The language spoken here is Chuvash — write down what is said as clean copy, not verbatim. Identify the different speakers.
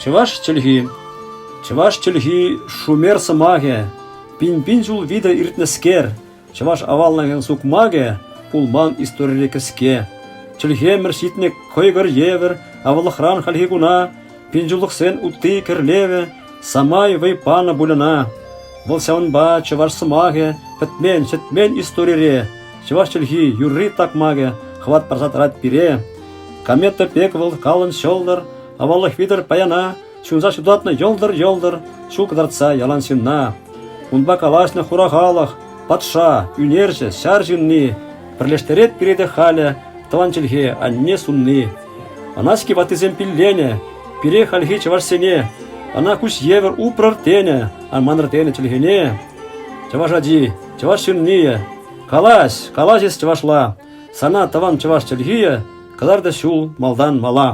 Speaker 1: Чӑваш чӗлхи. Чӑваш чӗлхи шумер сӑмахӗ, пин-пин ҫул витӗр иртнӗскер, чӑваш аваллӑхӗн сукмакӗ пулман историре кӗске. Чӗлхемӗр ҫитнӗ кӑйкӑр евӗр аваллӑхран хальхи куна пинҫуллӑхсен утти кӗрлевӗ самай вӑй панӑ пуль ӑна. Вӑл ҫавӑнпа чӑваш сӑмахӗ пӗтмен, ҫӗтмен историре, чӑваш чӗлхи юрри-такмакӗ хӑват парса тӑрать пире. Комета пек вӑл калӑн ҫӑлтӑр, аваллӑх витӗр паяна ҫунса ҫутатнӑ йӑлтӑр-йӑлтӑр ҫул кӑтартса ялан ҫынна. Унпа калаҫнӑ хура халӑх, патша, ӳнерҫӗ, ҫар ҫынни пӗрлештерет пире те халӗ тӑван чӗлхе анне сунни. Ӑна-ҫке ваттисем пилленӗ, пире хальхи чӑвашсене, ӑна куҫ евӗр упрӑр тенӗ, ан манӑр тенӗ чӗлхене. Чӑваш ачи, чӑваш ҫыннийӗ, калаҫ, калаҫ эс чӑвашла, сана тӑван чӑваш чӗлхийӗ кӑтартӗ ҫул малтан мала.